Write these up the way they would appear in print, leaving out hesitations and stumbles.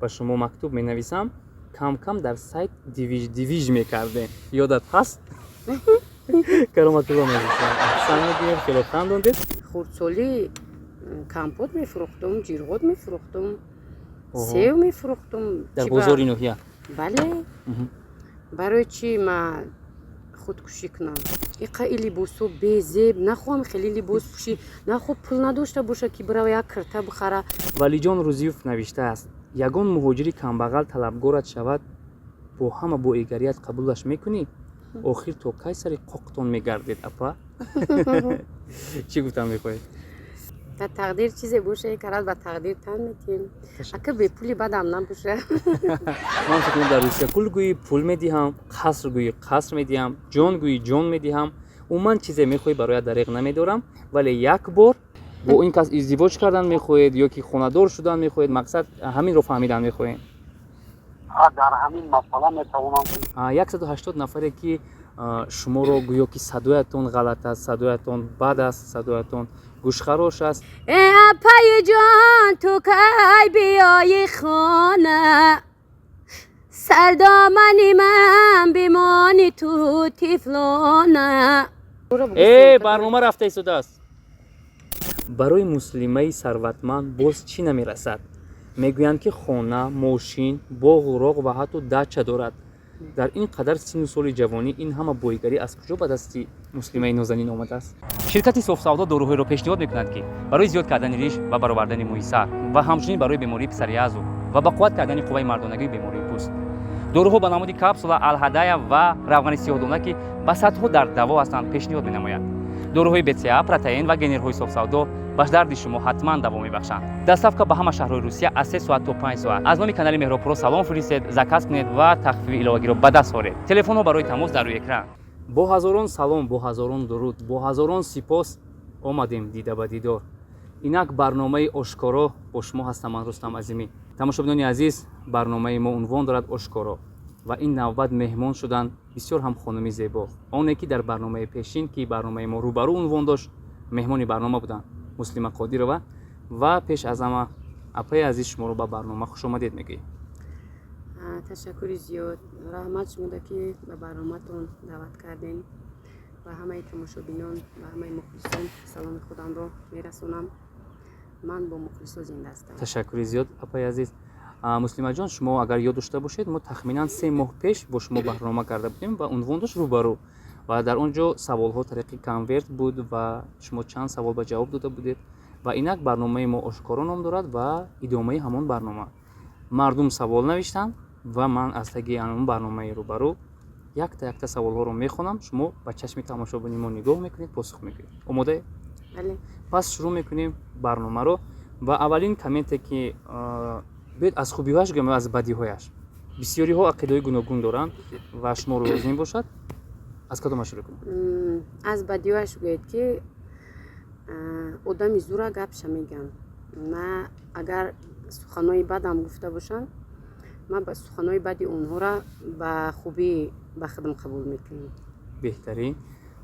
Ба шумо мактуб менависам, кам-кам дар сайт движ движ мекардем, ёдат ҳаст? Кароматулло мегуфтам, аҳсан мегӯем, хело хандондед. Хурдсолӣ компот мефурӯхтум, ҷирғот мефурӯхтум, сев мефурӯхтум. Дар бозори ноҳия? Бале. Барои чӣ ма худкушӣ кунам? Иқа и либосо безеб, нахоҳам хеле либос пӯшӣ, нахоҳ пул надошта боша, ки бирава як кирта бихара. Валиҷон Рӯзиёв навиштааст: ягон муҳоҷири камбағал талабгорат шавад, бо ҳама боигарият қабулаш мекунӣ? Охир то кай сари қоқтон мегардед, апа? Чӣ гуфтан мехоҳед? Дар тақдир чизе боша, карад, ба тақдир тан метиҳем. Ака, бепули бадам набоша. Ман фикр мекунам, дар Русия пул гӯӣ, пул медиҳам, қаср гӯӣ, қаср медиҳам, ҷон гӯӣ, ҷон медиҳам. Умуман, чизе мехоҳӣ, бароят дареғ намедорам, вале як бор бо ин кас издивоҷ кардан мехоҳед ё ки хонадор шудан мехоҳед? Мақсад ҳаминро фаҳмидан мехоҳем. Дар ҳамин масъала метавонам. 180 нафаре, ки шуморо гӯё ки садоятон ғалат аст, садоятон бад аст, садоятон гӯшхарош аст. Э, апаи ҷон, ту кай биёи хона? Сардомани ман бимони ту тифлона. Э, барнома рафта истодааст. Барои муслимаи сарватманд боз чӣ намерасад? Мегӯянд, ки хона, мошин, боғу роғ ва ҳатто дача дорад. Дар ин қадар синну соли ҷавонӣ ин ҳама боигарӣ аз куҷо ба дасти муслимаи нозанин омадааст? Ширкати Софсавдо доруҳоеро пешниҳод мекунад, ки барои зиёд кардани риш ва баровардани мӯи сар ва ҳамчунин барои бемории псориазу ва ба қувват кардани қувваи мардонагии бемории пӯст. Доруҳо ба намуди капсула, алҳадая ва равғани сиёҳдона, ки ба садҳо дард даво ҳастанд, пешниҳод менамояд. Доруҳои БЦА, протеин ва генерҳои Софсавдо ба дарди шумо ҳатман даво мебахшанд. Доставка ба ҳама шаҳрҳои Русия аз 3 соат то 5 соат. Аз номи канали Меҳробпуро салом фиристед, заказ кунед ва тахфифи иловагиро ба даст оред. Телефонҳо барои тамос дар рӯи экран. Бо ҳазорон салом, бо ҳазорон дуруд, бо ҳазорон сипос омадем дида ба дидор. Инак барномаи Ошкоро, бо шумо ҳастам ман, Рустам Азимӣ. Тамошобинони азиз, барномаи мо унвон дорад Ошкоро ва ин навбат меҳмон шуданд бисёр ҳам хонуми зебо, оне ки дар барномаи пешин, ки барномаи мо Рӯбарӯ унвон дошт, меҳмони барнома буданд, Муслима Қодирова. Ва пеш аз ҳама, апаи азиз, шуморо ба барнома хушомадед мегӯем. Ташаккури зиёд, раҳмат шумода, ки ба барноматон даъват кардем. Ба ҳамаи тамошобинон, ба ҳамаи мухлисон саломи худамро мерасонам. Ман бо мухлисо зинда ҳастам. Ташаккури зиёд, апаи азиз. Муслимаҷон, шумо агар ёд дошта бошед, мо тахминан 3 моҳ пеш бо шумо барнома карда будем ва унвон дошт Рӯбарӯ ва дар он ҷо саволҳо тариқи конверт буд ва шумо чанд савол ба ҷавоб дода будед. Ва инак барномаи мо Ошкоро ном дорад ва идомаи ҳамон барнома. Мардум савол навиштанд ва ман аз таги ҳамон барномаи Рӯбарӯ якта якта саволҳоро мехонам, шумо ба чашми тамошобини мо нигоҳ мекунед, посух мегӯед. Омодаед? Бале. Пас шурӯъ мекунем барномаро ва аввалин комменте, ки биёед, аз хубиҳояш гӯям ё аз бадиҳояш? Бисёриҳо ақидаҳои гуногун доранд ва шуморо лозим бошад, аз кадомаш шурӯъ кунем? Аз бадиҳояш гӯед, ки одами зура гапша мегӯянд. Ма агар суханои бадам гуфта бошанд, ман ба суханои бади онҳоро ба хубӣ ба худам қабул мекунам. Беҳтарин.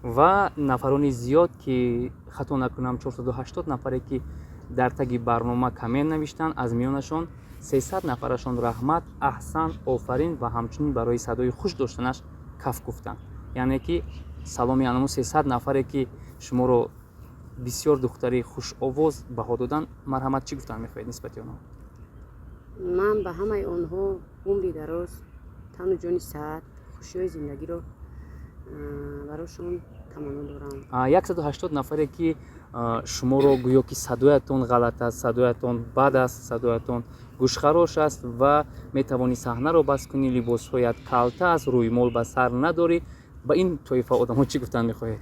Ва нафарони зиёд, ки хато накунам, 480 нафаре, ки дар таги барнома коммент навиштанд, аз миёнашон 300 нафарашон раҳмат, аҳсан, офарин ва ҳамчунин барои садои хуш доштанаш каф гуфтанд. Яъне ки саломи анаму 300 нафаре, ки шуморо бисёр духтари хушовоз баҳо доданд, марҳамат, чӣ гуфтан мехоҳед нисбати онҳо? Ман ба ҳамаи онҳо умри дароз, тану ҷони саҳат, хушиҳои зиндагиро барошон таманно дорам. 180 нафаре, ки шуморо гӯё ки садоятон ғалат аст, садоятон бад аст, садоятон гӯшхарош аст ва метавонӣ саҳнаро бас кунӣ, либосҳоят калта аст, рӯймол ба сар надорӣ, ба ин тоифа одамҳо чӣ гуфтан мехоҳед?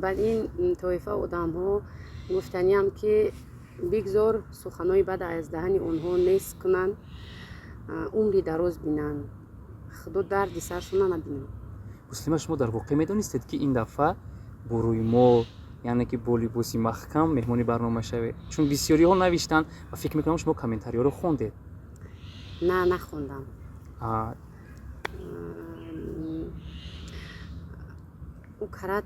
Ба ин тоифа одамҳо гуфтаниам, ки бигзор суханои бад аз даҳани онҳо нест кунанд, умри дароз бинанд, худо дарди саршона набинад. Муслима, шумо дар воқеъ медонистед, ки ин дафъа бо рӯймол, яъне ки бо либоси маҳкам меҳмони барнома шавед? Чун бисёриҳо навиштанд ва фикр мекунам, шумо комментариҳоро хондед. На, нахондам. Ӯ карат,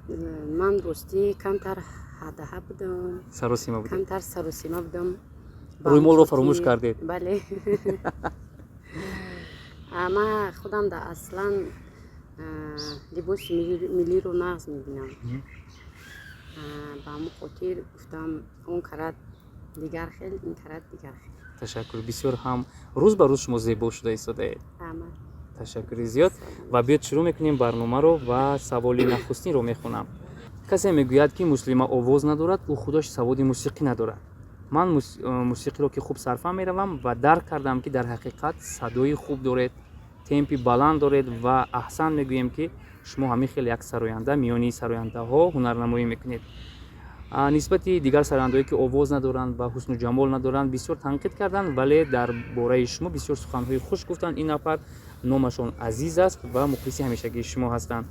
ман ростӣ камтар ҳадаҳа будам. Саросима будед. Камтар саросима будам. Рӯймолро фаромӯш кардед. Бале. Ман худам да аслан либоси миллиро нағз мебинам. Ба ҳамон хотир гуфтам, он карат дигар хел, ин карат дигар хел. Ташаккур. Бисёр ҳам рӯз ба рӯз шумо зебо шуда истодаед. Ташаккури зиёд. Ва биёд, шурӯъ мекунем барномаро ва саволи нахустинро мехонам. Касе мегӯяд, ки Муслима овоз надорад, ӯ худаш саводи мусиқӣ надорад. Ман мусиқиро ки хуб сарфа меравам ва дарк кардам, ки дар ҳақиқат садои хуб доред, темпи баланд доред ва аҳсан мегӯем, ки шумо ҳамин хел як сароянда миёни сарояндаҳо ҳунарнамоӣ мекунед. Нисбати дигар сарояндаҳое, ки овоз надоранд ва ҳусну ҷамол надоранд, бисёр танқид карданд, вале дар бораи шумо бисёр суханҳои хуш гуфтанд. Ин нафар номашон Азиз аст ва мухлиси ҳамешагии шумо ҳастанд.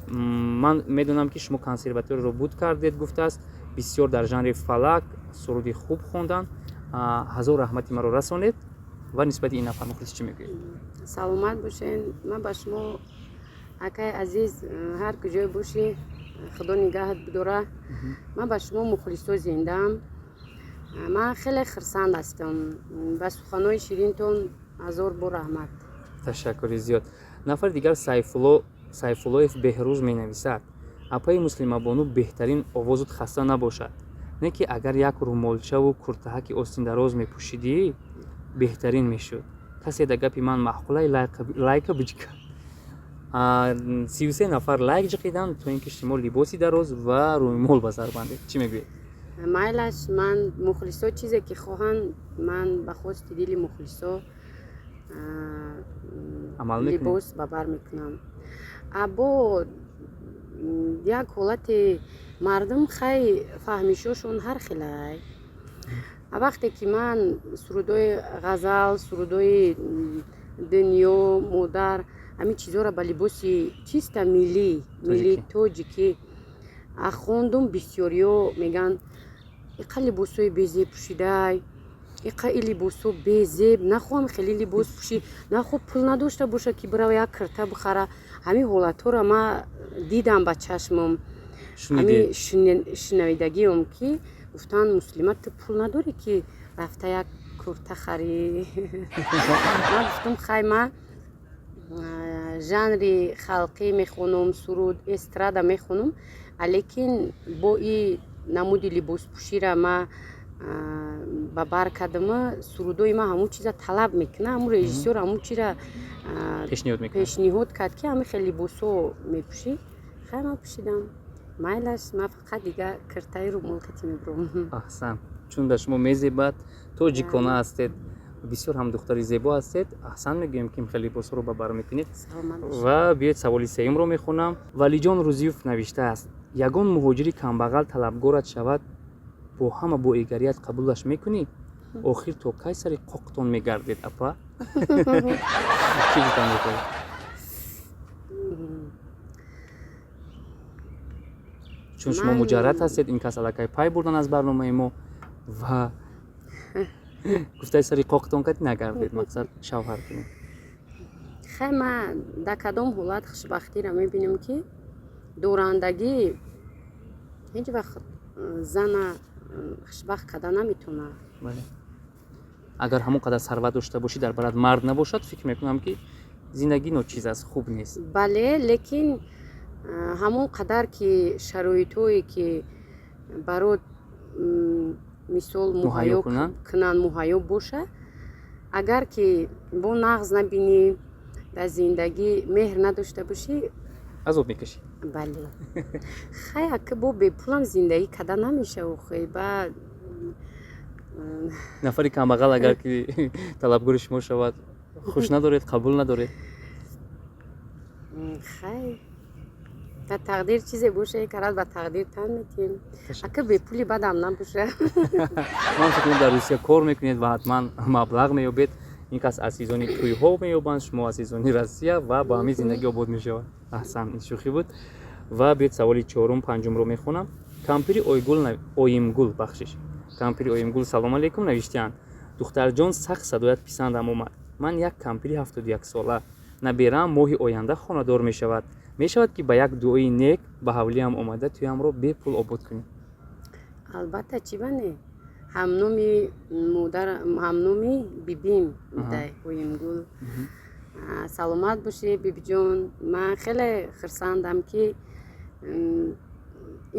Ман медонам, ки шумо консерваторияро буд кардед, гуфтааст, бисёр дар жанри фалак суруди хуб хонданд. Ҳазор раҳмати маро расонед. Ва нисбати ин нафар мухлис чӣ мегӯед? Саломат бошен. Ман ба шумо, акаи азиз, ҳар куҷое бошӣ, Худо нигаҳат бидора. Ман ба шумо мухлисо зиндаам. Ман хеле хурсанд ҳастам ба суханҳои ширинтон. Ҳазор бор раҳмат. Ташаккури зиёд. Нафари дигар, Сайфулло Сайфуллоев Беҳрӯз менависад: «Апаи Муслимабону, беҳтарин, овозут хаста набошад. Не ки агар як румолчаву куртаҳаки остиндароз мепӯшидӣ, беҳтарин мешуд. Касе да гапи ман маъқулай, лайка биҷика». 33 нафар лайк ҷиқиданд, то ин ки шумо либоси дароз ва рӯймол ба сар бандед. Чӣ мегӯед? Майлаш, ман мухлисо чизе ки хоҳанд, ман ба хости дили мухлисо амал мекунед? Либос ба бар мекунам. Або як ҳолати мардум, хай, фаҳмишошон ҳар хелай. Вақте ки ман сурудҳои ғазал, сурудҳои дунё, модар, ҳамин чизҳоро ба либоси чиста миллӣ, миллии тоҷикӣ хондум, бисёриҳо мегӯянд: «Иқа либосҳои безеб пӯшидай, иқа и либосҳо безеб, нахоҳам хеле либос пӯшӣ, нахоҳ пул надошта боша, ки бирава як кирта бихара». Ҳамин ҳолатҳоро ман дидам ба чашмам, ҳамин шинавидагиам, ки гуфтанд: «Муслима, ту пул надорӣ, ки рафта як курта харӣ». Ман гуфтам: «Хай, ман жанри халқӣ мехонам, суруд эстрада мехонам, лекин бо и намуди либоспӯшира ма ба бар кардама, сурудои ман ҳамун чиза талаб мекунад». Ҳамун режиссёр ҳамун чира пешниҳод кард, ки ҳамин хел либосҳо мепӯшӣ. Хай, ман пӯшидам, майлаш, ман фақат дига киртаи румолкати мебурам. Аҳсан, чун ба шумо мезебад, тоҷикона ҳастед, бисёр ҳам духтари зебо ҳастед. Аҳсан мегӯем, ки хеле либосҳоро ба бар мекунед. Ва биёед, саволи сеюмро мехонам. Валиҷон Рӯзиёв навиштааст: «Ягон муҳоҷири камбағал талабгорат шавад, бо ҳама боэгарият қабулаш мекунӣ? Охир то кай сари қоқтон мегардед, апа?» Чӣ гуфтан мехоҳед? Чун шумо муҷаррад ҳастед, ин кас аллакай пай бурдан аз барномаи мо ва гуфтаи сари қоқтон кати нагардед, мақсад шавҳар кунед. Хай, ман дар кадом ҳолат хушбахтиро мебинем, ки дорандагӣ ҳеҷ вақт зана хушбахт карда наметавонад. Агар ҳамон қадар сарват дошта бошӣ, дар барат мард набошад, фикр мекунам, ки зиндагӣ ночиз аст, хуб нест. Бале, лекин ҳамон қадар ки шароитҳое ки барот, мисол, муҳайё кунанд, муҳайё боша, агар ки бо нағз набинӣ, дар зиндагӣ меҳр надошта бошӣ, азоб мекашӣ. Бале, хай, ака, бо бепулам зиндагӣ карда намешава, охе ба Нафари камбағал агар ки талабгори шумо шавад, хуш надоред, қабул надоред? Хай, дар тақдир чизе боша, карад, ба тақдир тан метиҳем. Ака, бепули бадам набоша. Ман фикр мекунам, дар Русия кор мекунед ва ҳатман маблағ меёбед. Ин кас азизони тӯйҳо меёбанд, шумо азизони Россия, ва ба ҳамин зиндагӣ обод мешавад. Аҳсан, ин шӯхӣ буд. Ва биёед, саволи чорум, панҷумро мехонам. Кампири Ойгул, Оимгул, бахшиш, кампири Оимгул, салом алейкум, навиштаанд: «Духтарҷон, сахт садоят писандам омад. Ман як кампири 71-сола, набераам моҳи оянда хонадор мешавад. Мешавад, ки ба як дуои нек ба ҳавлиам омада, тӯямро бепул обод кунӣ?» Албатта, чӣ ба не. Ҳамноми модар, ҳамноми бибим дай Оимгул. Саломат бошӣ, бибиҷон. Ман хеле хурсандам, ки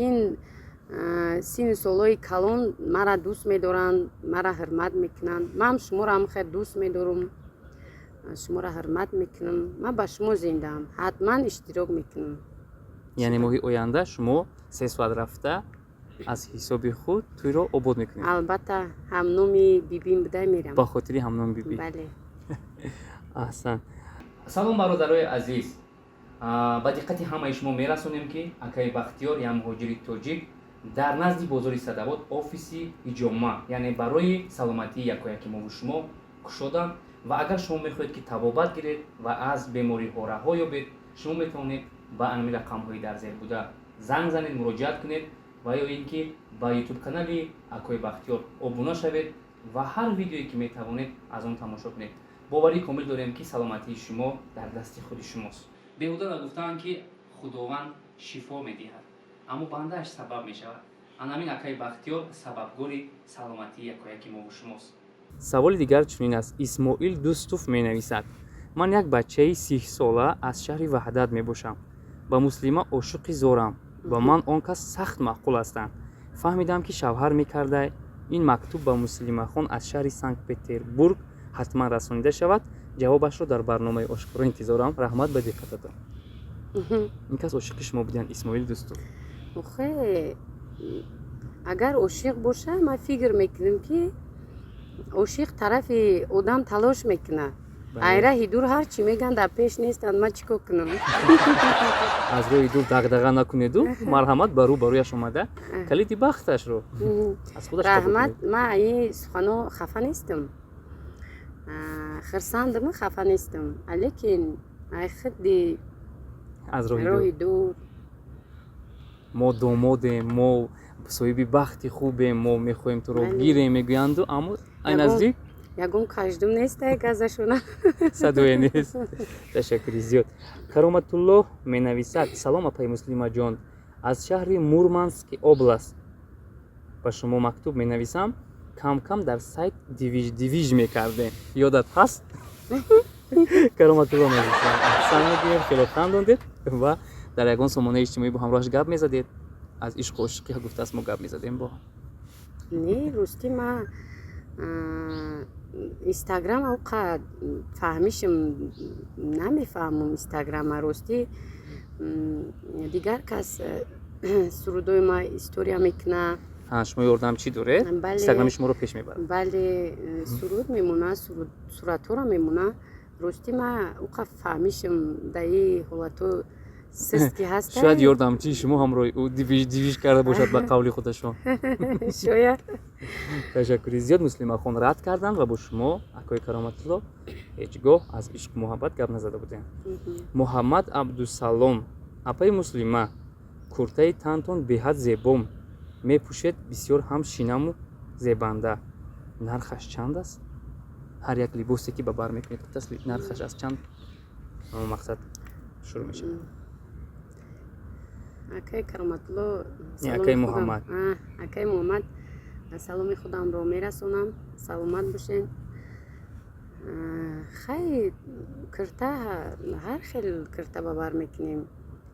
ин синну солҳои калон мара дӯст медоранд, мара ҳурмат мекунанд. Ман шуморо ҳам хеле дӯст медорам, шуморо ҳурмат мекунам. Ман ба шумо зиндаам, ҳатман иштирок мекунам. Яъне моҳи оянда шумо 3 соат рафта, аз ҳисоби худ тӯйро обод мекунед? Албатта, ҳамноми бибим буда мерам. Ба хотири ҳамноми бибӣ. Бале. Аҳсан. Салом, бародарои азиз. Ба диққати ҳамаи шумо мерасонем, ки акаи Бахтиёр, як муҳоҷири тоҷик, дар назди бозори Садавод офиси ҳиҷома, яъне барои саломатии якояки мову шумо кушоданд. Ва агар шумо мехоҳед, ки табобат гиред ва аз бемориҳо раҳо ёбед, шумо метавонед ба анами рақамҳои дар зер буда занг занед, муроҷиат кунед ва ё ин ки ба Ютуб канали акои Бахтиёр обуна шавед ва ҳар видеое ки метавонед, аз он тамошо кунед. Боварии комил дорем, ки саломатии шумо дар дасти худи шумост. Беҳуда нагуфтаанд, ки Худованд шифо медиҳад, аммо бандааш сабаб мешавад. Анамин акаи Бахтиёр сабабгори саломатии якояки мову шумост. Саволи дигар чунин аст. Исмоил Дӯстуф менависад: «Ман як бачаи 30-сола аз шаҳри Ваҳдат мебошам. Ба Муслима ошиқи зорам. Ба ман он кас сахт маъқул ҳастанд. Фаҳмидам, ки шавҳар мекардай. Ин мактуб ба Муслимахон аз шаҳри Санкт Петербург ҳатман расонида шавад. Ҷавобашро дар барномаи Ошкоро интизорам. Раҳмат ба диққататон». Ин кас ошиқи шумо буданд, Исмоил Дӯстуф. Охе, агар ошиқ боша, ман фикр мекунам, ки ошиқ тарафи одам талош мекунад. Ай раҳи дур ҳар чӣ мегӯянд, дар пеш нестанд, ман чӣ кор кунам? Аз роҳи дур дағдаға накунеду марҳамат, ба рӯ ба рӯяш омада, калиди бахташро аз худаш қабул Раҳмат. кунед. Ман ин сухано хафа нестам, хурсандам, хафа нестам, лекин ай худи аз роҳи дур. Роҳи дур. Мо домодем, мо соҳиби бахти хубем, мо мехоҳем туро гирем, мегӯянду, аммо ай наздик. Ягон каждум нестай газашона. Садое нест. Ташаккури зиёд. Кароматуллоҳ менависад: «Салом, апаи Муслимаҷон. Аз шаҳри Мурмански област ба шумо мактуб менависам. Кам-кам дар сайт движ движ мекардем, ёдат ҳаст?» Кароматулло нависад. Аҳсан мегӯем, хело хандондед. Ва дар ягон сомонаи иҷтимоӣ бо ҳамроҳаш гап мезадед. Аз ишқу ошиқӣ гуфтааст, мо гап мезадем бо Не, ростӣ, ма Инстаграм оқа фаҳмишам, намефаҳмам Инстаграма, ростӣ. Дигар кас сурудои ма история мекуна. Шумо ёрдамчӣ доред? Бале. Инстаграми шуморо пеш мебарад? Бале, суруд мемона, суратҳоро мемона. Ростӣ, ма оқа фаҳмишам дар и ҳолатҳо сист ки ҳаста. Шояд ёрдамчии шумо ҳамроҳи ӯ движ движ карда бошад, ба қавли худашон. Шояд. Ташаккури зиёд. Муслимахон рад карданд ва бо шумо, акои Кароматулло, ҳеҷ гоҳ аз ишқу муҳаббат гап назада будем. Муҳаммад Абдусалом: «Апаи Муслима, куртаи тантон беҳад зебо мепӯшед, бисёр ҳам шинаму зебанда. Нархаш чанд аст? Ҳар як либосе ки ба бар мекунед», гуфтааст, «нархаш аз чанд мақсад шурӯъ мешавад?» Акаи Кароматулло. Не, акаи Муҳаммад. Акаи Муҳаммад, саломи худамро мерасонам, саломат бошед. Хай, кирта, ҳар хел кирта ба бар мекунем.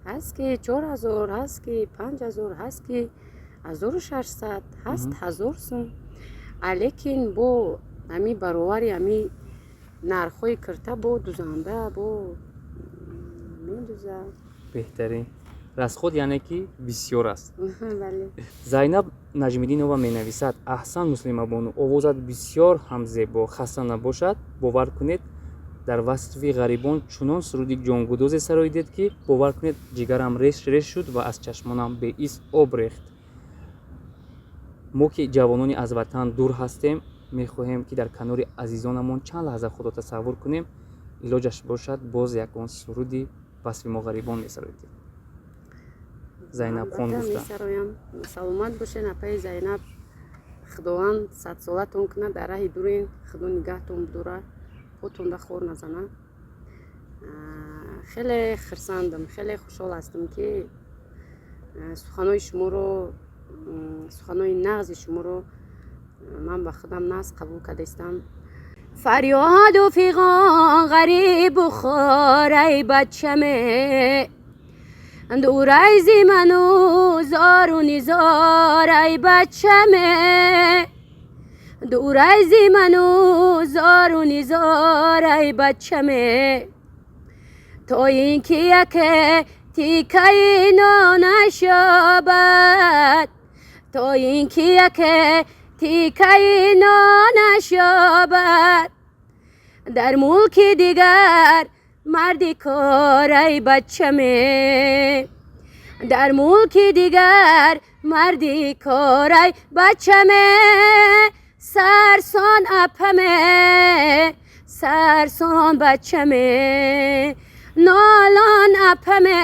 Ҳаст ки 4000, ҳаст ки 5000, ҳаст ки 1600, ҳаст 1000 сум. Лекин бо ҳами баровари ҳами нархҳои кирта бо дузанда бо медуза. Беҳтарин расход, яъне ки бисёр аст. Бале. Зайнаб Наҷмиддинова менависад: «Аҳсан, Муслимабону, овозат бисёр ҳам зебо, хаста набошад. Бовар кунед, дар васфи ғарибон чунон суруди ҷонгудозе сароидед, ки бовар кунед, ҷигарам реш реш шуд ва аз чашмонам беист об рехт. Мо ки ҷавонони аз ватан дур ҳастем, мехоҳем, ки дар канори азизонамон чанд лаҳза худро тасаввур кунем. Илоҷаш бошад, боз ягон суруди васфи мо ғарибон месароидед». Зайнабхон Албатта, гуфта. Месароям. Саломат бошед, апаи Зайнаб. Худованд садсолатон кунад. Дар раҳи дурен, Худо нигаҳтон бидорад, потонда хор назана. Хеле хурсандам, хеле хушҳол ҳастам, ки суханои шуморо, суханои нағзи шуморо ман ба худам нағз қабул кардаистам. Фарёду фиғон. Ғарибу хорай бачаме, дурай зи ману зору низорай бачаме, дурай зи ману зору низорай бачаме, то ин ки яке тикаи нонаш ёбад, то ин ки яке тикаи нонаш ёбад, дар мулки дигар марди корай бачаме, дар мулки дигар марди корай бачаме, сарсон апаме, сарсон бачаме, нолон апаме,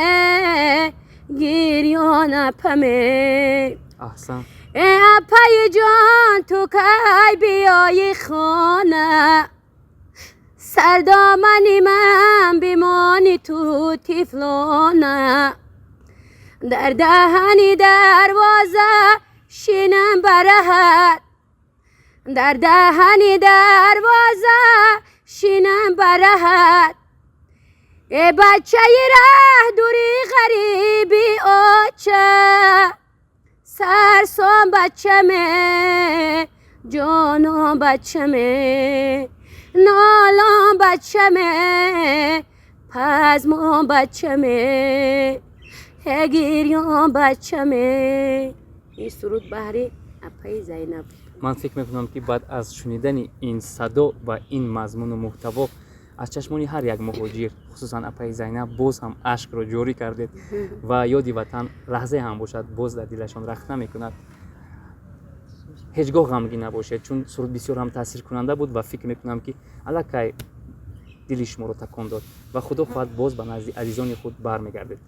гирён апаме. Аҳсан. Э, апаи ҷон, ту кай биёи хона? Сардомани ман бимони ту тифлона, дар даҳани дарвоза шинам бараҳат, дар даҳани дарвоза шинам бараҳат. Э, бачаи раҳ дури, ғариби оча, сарсон бачаме, ҷонон бачаме, нолон бачаме, пазмон бачаме, гирён бачаме. Ин суруд баҳри апаи Зайнаб. Ман фикр мекунам, ки баъд аз шунидани ин садо ва ин мазмуну муҳтаво аз чашмони ҳар як муҳоҷир, хусусан апаи Зайнаб, боз ҳам ашкро ҷорӣ кардед ва ёди ватан лаҳзае ҳам бошад, боз дар дилашон рахт намекунад. Ҳеҷ гоҳ ғамгин набошед, чун суруд бисёр ҳам таъсиркунанда буд ва фикр мекунам, ки аллакай дили шуморо такон дод ва худо хоҳад, боз ба назди азизони худ бармегардед.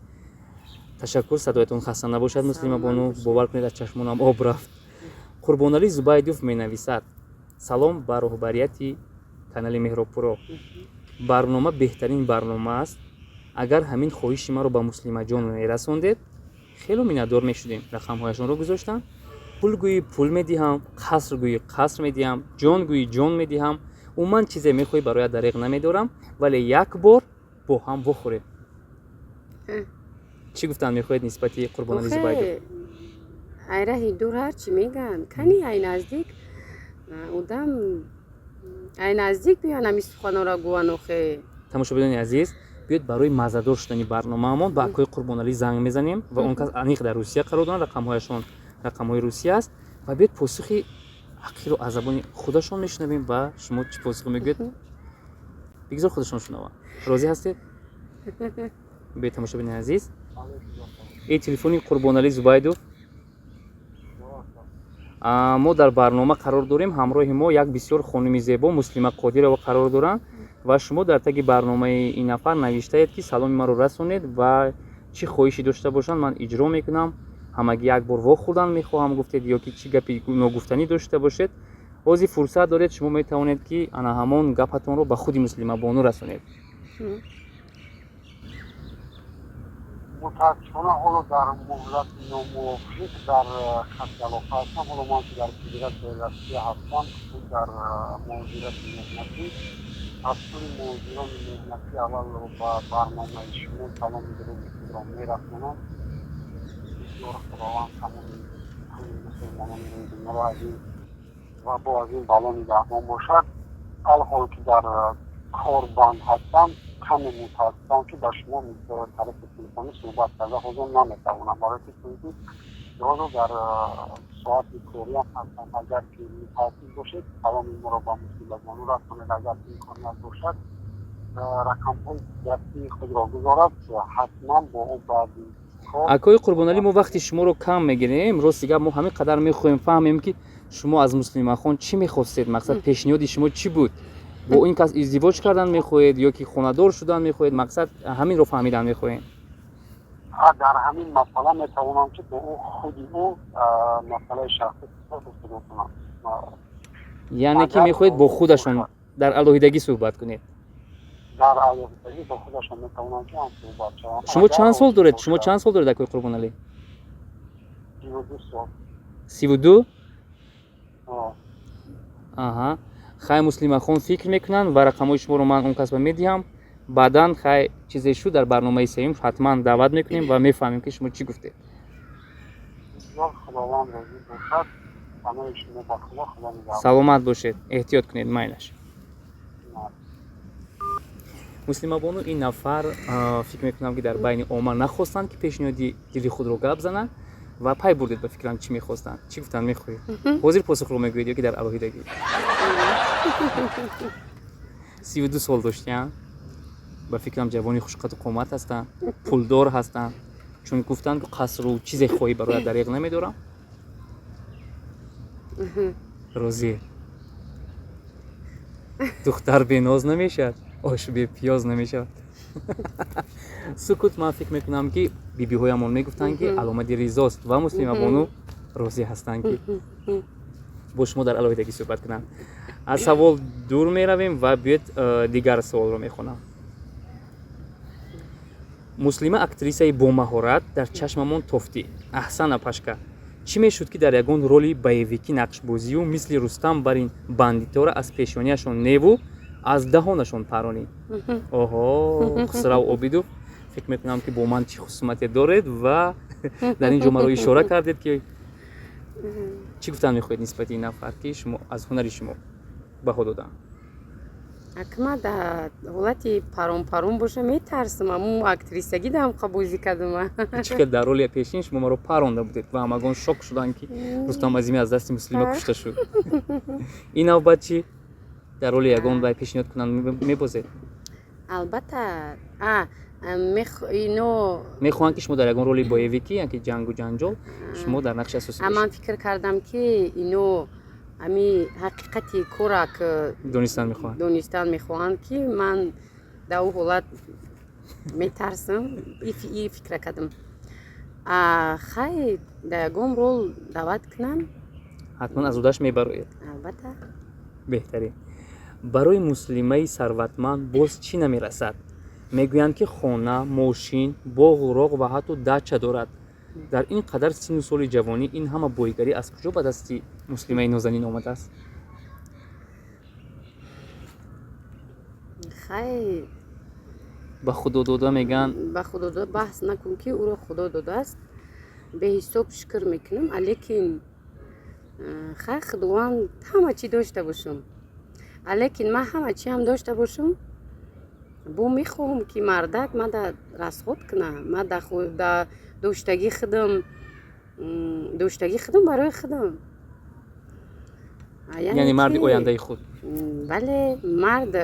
Ташаккур, садоятон хаста набошад, Муслима бону. Бовар кунед, аз чашмонам об рафт. Қурбоналӣ Зубайдов менависад: «Салом ба роҳбарияти канали Меҳробпуро. Барнома беҳтарин барнома аст. Агар ҳамин хоҳиши маро ба Муслимаҷон мерасондед, хело миннатдор мешудем». Рақамҳояшонро гузоштам. «Пул гӯӣ, пул медиҳам, қаср гӯӣ, қаср медиҳам, ҷон гӯӣ, ҷон медиҳам. Умуман, чизе мехоҳӣ, бароят дареғ намедорам, вале як бор бо ҳам вохӯрем». Чӣ гуфтан мехоҳед нисбати Қурбоналӣ Зубайдов? Ай раҳи дур ҳарчи мегӯянд, кани ай наздик одам, ай наздик биён, ҳами суханонро гӯян охе. Тамошобинони азиз, биёед, барои маззадор шудани барномаамон ба акои Қурбоналӣ занг мезанем ва он кас аниқ дар Русия қарор доранд, рақамҳояшон рақамҳои Русия аст, ва биёед, посухи ҳақиқиро аз забони худашон мешунавем ва шумо чӣ посухе мегӯед, бигзор худашон шунаванд. Розӣ ҳастед? Биёед, тамошобини азиз, ин телефони Қурбоналӣ Зубайдов. Мо дар барнома қарор дорем, ҳамроҳи мо як бисёр хонуми зебо Муслима Қодирова қарор доранд ва шумо дар таги барномаи ин нафар навиштаед, ки саломи маро расонед ва чӣ хоҳише дошта бошанд, ман иҷро мекунам. Ҳамагӣ як бор вохӯрдан мехоҳам, гуфтед, ё ки чӣ гапи ногуфтанӣ дошта бошед. Ҳозир фурсат доред, шумо метавонед, ки ана ҳамон гапатонро ба худи Муслима бону расонед. Мутаассифона, ҳоло дар муҳлати номувофиқ дар хатти алоқа ҳастам. Ҳоло ман ки дар Федератсияи Россия ҳастам, дар муҳоҷирати меҳнатӣ. Аз сӯи муҳоҷирони меҳнатӣ аввал ба барномаи шумо саломи дуруди худро мерасонам. Бисёр Худованд тамоми кулли мусулмонони рӯи дунёро аз ин вабо, аз ин бало нигаҳбон бошад. Алҳол ки дар кор банд ҳастам, каме мутаассифам, ки ба шумо тариқи телефонӣ суҳбат карда ҳозир наметавонам, барои ки чунки ҳозир дар соати кориам ҳастам. Агар ки мутаассиф бошед, саломи моро ба Муслимабону расонед. Агар имконият бошад, рақамҳои дастии худро гузорад, ҳатман бо ӯ баъди кор. Акои Қурбоналӣ, мо вақти шуморо кам мегирем. Рости гап, мо ҳамин қадар мехоҳем фаҳмем, ки шумо аз Муслимахон чӣ мехостед, мақсад, пешниҳоди шумо чӣ буд? Бо ин кас издивоҷ кардан мехоҳед ё ки хонадор шудан мехоҳед? Мақсад, ҳаминро фаҳмидан мехоҳем. Дар ҳамин масъала метавонам, ки бо ӯ, худи ӯ, масъалаи шахсӣ гуфтугӯ кунам. Яъне ки мехоҳед бо худашон дар алоҳидагӣ суҳбат кунед? Дар алоҳидагӣ бо худашон метавонам, ки ҳам суҳбат шавам. Шумо чанд сол доред? Шумо чанд сол доред, акои Қурбоналӣ? 32 сол. 32? Аҳа. Хай, Муслимахон фикр мекунанд ва рақамҳои шуморо ман он кас ба медиҳам. Баъдан, хай, чизе шуд, дар барномаи сеюм ҳатман даъват мекунем ва мефаҳмем, ки шумо чӣ гуфтед. Бисёр Худованд розӣ бошад. Паноҳи шумо ба Худо, Худо нигаҳбон. Саломат бошед, эҳтиёт кунед, майлаш. Муслимабону, ин нафар, фикр мекунам, ки дар байни омма нахостанд, ки пешниҳоди дили худро гап зананд ва пай бурдед, ба фикрам, чӣ мехостанд, чӣ гуфтанд мехоҳед. Ҳозир посухро мегӯед ё ки дар алоҳидагӣ? 32 сол доштиям, ба фикрам, ҷавони хушқаду қомат ҳастанд, пулдор ҳастанд, чун гуфтанд, ки қасру чизе хоҳӣ барояд дареғ намедорам. Розӣ? Духтар беноз намешавад, ош бепиёз намешавад. Сукут, ман фикр мекунам, ки бибиҳоямон мегуфтанд, ки аломати ризост ва Муслимабону розӣ ҳастанд, ки бо шумо дар алоҳидагӣ суҳбат кунанд. Аз савол дур меравем ва биёед, дигар саволро мехонам. Муслима, актрисаи бомаҳорат, дар чашмамон тофтӣ. Аҳсан, апашка, чӣ мешуд, ки дар ягон роли боевикӣ нақшбозию мисли Рустам бар ин бандитора аз пешониашон неву аз даҳонашон паронӣ? Оҳо, Хусрав Обидов, фикр мекунам, ки бо ман чӣ хусумате доред ва дар ин ҷо маро ишора кардед, ки чӣ гуфтан мехоҳед нисбати ин нафар, ки шумо аз ҳунари шумо баҳо доданд? Акма дар ҳолати парон-парон боша, метарсам. Аму актрисагӣ дам бозӣ кардам. Чӣ хел дар роли пешин шумо маро паронда будед ва ҳамагон шок шуданд, ки Рустам Азимӣ аз дасти Муслима кушта шуд. Ин навбат чӣ, дар роли ягон вай пешниҳод кунанд, мебозед? Албатта, ино Мехоҳанд, ки шумо дар ягон роли боевикӣ, яки ҷангу ҷанҷол, шумо дар нақши асосӣ. Ман фикр кардам, ки ино ами ҳақиқати корак донистан мехоҳанд. Донистан мехоҳанд, ки ман дар ӯ ҳолат метарсам. И фикра кардам. Хай, дар ягон рол даъват кунам. Ҳатман аз удаш мебароед. Албатта. Беҳтарин. Барои муслимаи сарватманд боз чӣ намерасад? Мегӯянд, ки хона, мошин, боғу роғ ва ҳатто дача дорад. Дар ин қадар синну соли ҷавонӣ ин ҳама боигарӣ аз куҷо ба дасти муслимаи нозанин омадааст? Хай. Ба худо дода, мегӯянд. Ба худо дода баҳс накун, ки ӯро худо додааст, беҳисоб шукр мекунам. Алекин, хай, худованд ҳама чӣ дошта бошам, алекин ман ҳама чӣ ҳам дошта бошам, бо мехоҳам, ки мардак мада расход куна. Ма да доштагӣ худам, доштагӣ худам барои худам. Яъне марди ояндаи худ. Бале, мард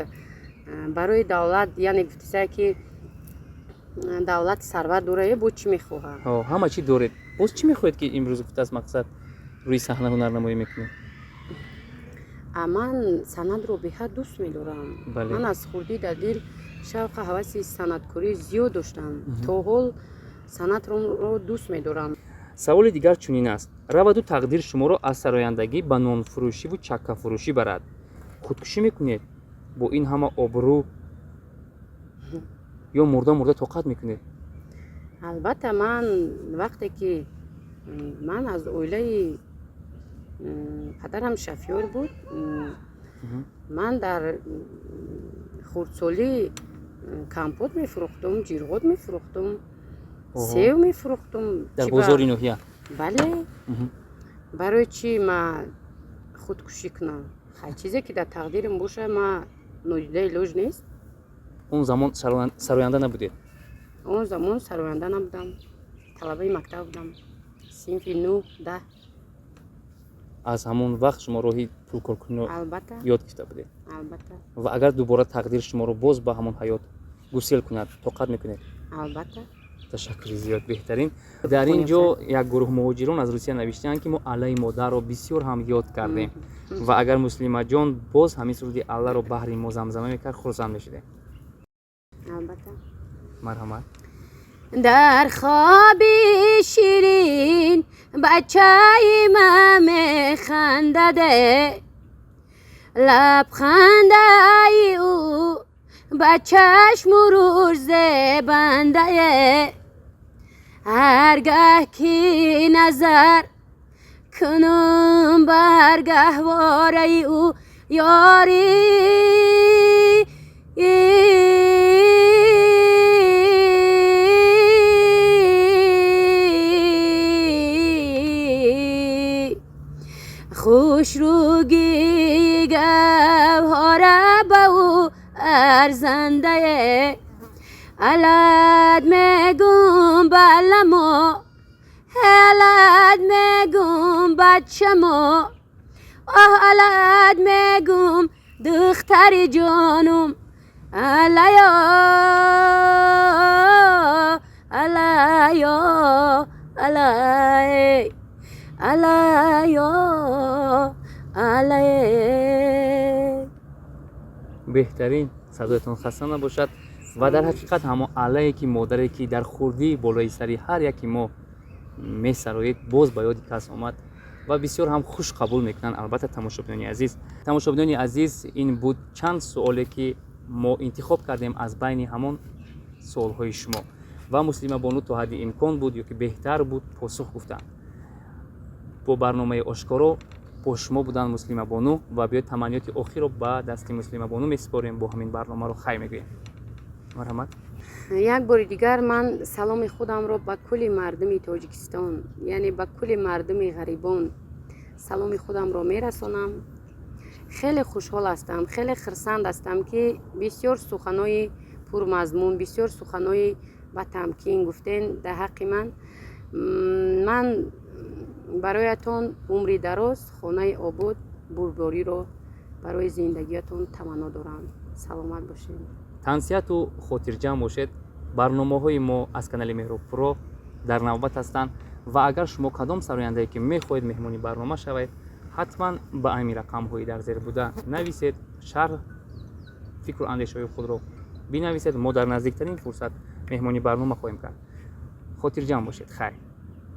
барои давлат, яъне гуфтиса, ки давлат сарват дорае, бо чӣ мехоҳад? Ҳама чӣ доред, боз чӣ мехоҳед, ки имрӯз, гуфтааст, мақсад, рӯи саҳна ҳунарнамоӣ мекунед? Ман санъатро беҳад дӯст медорам. Ман аз хурдӣ дар дил шавқу ҳаваси санъаткорӣ зиёд доштам, то ҳол санъатро дӯст медорам. Саволи дигар чунин аст: раваду тақдир шуморо аз сарояндагӣ ба нонфурӯшиву чаккафурӯшӣ барад, худкушӣ мекунед бо ин ҳама обрӯ ё мурда мурда тоқат мекунед? Албатта, ман вақте ки ман аз оилаи падарам шофёр буд, ман дар хурдсолӣ компот мефурӯхтум, ҷирғот мефурӯхтум, сев мефурӯхтум. Дар бозори ноҳия? Бале. Барои чӣ ма худкушӣ кунам? Хай, чизе ки дар тақдирам боша, ма нодида илоҷ нест. Он замон сароянда набудед? Он замон сароянда набудам, талабаи мактаб будам, синфи 9, 10. Аз ҳамон вақт шумо роҳи пулкоркуниро Албатта. ёд гирифта будед? Албатта. Ва агар дубора тақдир шуморо боз ба ҳамон ҳаёт гусел кунад, тоқат мекунед? Албатта. Ташаккури зиёд, беҳтарин. Дар ин ҷо як гурӯҳ муҳоҷирон аз Русия навиштаанд, ки мо Аллаи модарро бисёр ҳам ёд кардем ва агар Муслимаҷон боз ҳамин суруди Алларо баҳри мо замзама мекард, хурсанд мешудем. Албатта. Марҳамат. Дар хоби ширин бачаи ма механдаде, лабхандаи ӯ ба чашму рӯз зебандае. Ҳаргаҳ ки назар кунам бар гаҳвораи ӯ. Ёрӣ. Хушрӯги гавҳара ба ӯ арзандае, алад мегум баламо, алад мегум бачамо, оҳ, алад мегум духтари ҷонум, алайо, алайо, алай, алайо, алай. Беҳтарин, садоятон хаста набошад. Ва дар ҳақиқат ҳамон алае, ки модаре, ки дар хурдӣ болои сари ҳар яки мо месароед, боз ба ёди кас омад ва бисёр ҳам хуш қабул мекунанд. Албатта, тамошобинони азиз, тамошобинони азиз, ин буд чанд суоле, ки мо интихоб кардем аз байни ҳамон суолҳои шумо ва Муслима бону то ҳадди имкон буд ё ки беҳтар буд посух гуфтанд. Бо барномаи «Ошкоро» бо шумо буданд Муслима бону ва биёед, таманниёти охирро ба дасти Муслима бону месупорем, бо ҳамин барномаро хайр мегӯем. Марҳамат. Як бори дигар ман саломи худамро ба кулли мардуми Тоҷикистон, яъне ба кулли мардуми ғарибон саломи худамро мерасонам. Хеле хушҳол ҳастам, хеле хурсанд ҳастам, ки бисёр суханои пурмазмун, бисёр суханои ба тамкин гуфтен дар ҳаққи ман. Ман бароятон умри дароз, хонаи обод, бурдбориро барои зиндагиятон таманно дорам. Саломат бошед. Тансиҳату хотирҷамъ бошед. Барномаҳои мо аз канали Меҳробпуро дар навбат ҳастанд ва агар шумо кадом сарояндае, ки мехоҳед меҳмони барнома шавед, ҳатман ба ҳамин рақамҳои дар зер буда нависед, шарҳ, фикру андешаҳои худро бинависед. Мо дар наздиктарин фурсат меҳмони барнома хоҳем кард. Хотирҷамъ бошед, хайр.